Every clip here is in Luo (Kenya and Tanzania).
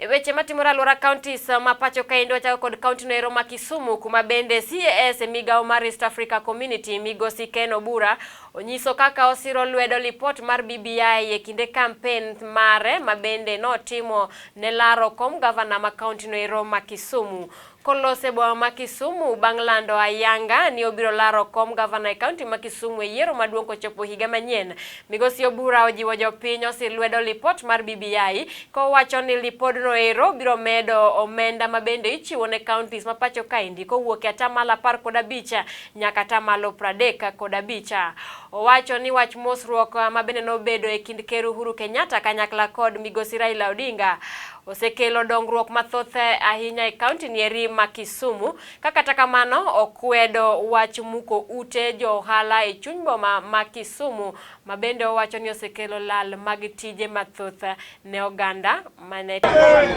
E weche matimore alwora counties ma pacho kaendi, wachako kod kaunti noero ma Kisumu, kuma bende CAS e migawo mar East Africa Community, Migosi Ken Obura, onyiso kaka osiro lwedo lipot mar BBI e kinde kampen mare ma bende notimo ne laro kom gavana ma kaunti noero ma Kisumu. Kolose boma ma Kisumu bang' lando ayanga ni obiro laro kom gavana e kaunti ma Kisumu e yiero maduong' kochopo higa manyien, Migosi Obura ojiwo jopiny osir lwedo lipot mar BBI, kowacho ni lipodno ero biro medo omenda ma bende ichiwo ne counties ma pacho kaendi kowuok e 15% nyaka 35%. Owacho ni wach mosruok ma bende nobedo e kind Ker Uhuru Kenyatta kanyakla kod Migosi Raila Odinga osekelo dongruok mathoth ahinya e kaunti nieri ma Kisumu. Ka kata kamano, okwedo wach muko ute jo ohala e chuny boma ma Kisumu, ma bende owacho ni osekelo lal mag tije mathoth ne oganda mane.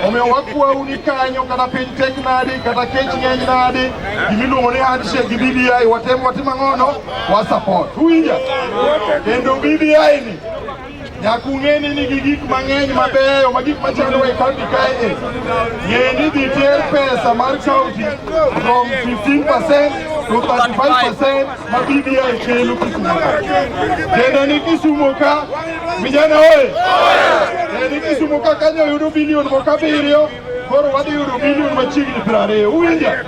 Omiyo wakwau ni kanyo, kata piny tek nadi, kata kech ng'eny nadi, gimiluongo ni handshake gi BBI, watem watim ang'ono, wa support. Uwinja? Kendo BBI ni nyaka ung'e ni nigi gik mang'eny mabeyo ma gik machandowa e kaunti kae e. Ng'e ni dhi ter pesa mar kaunti from 15% to 35% ma BBI kelo Kisumu ka. Kendo ni Kisumu ka, vijana oye! Kendo ni Kisumu ka kanyo yudo bilion moko 7, koro wadhi yudo bilion machiegni 20. Uwinja?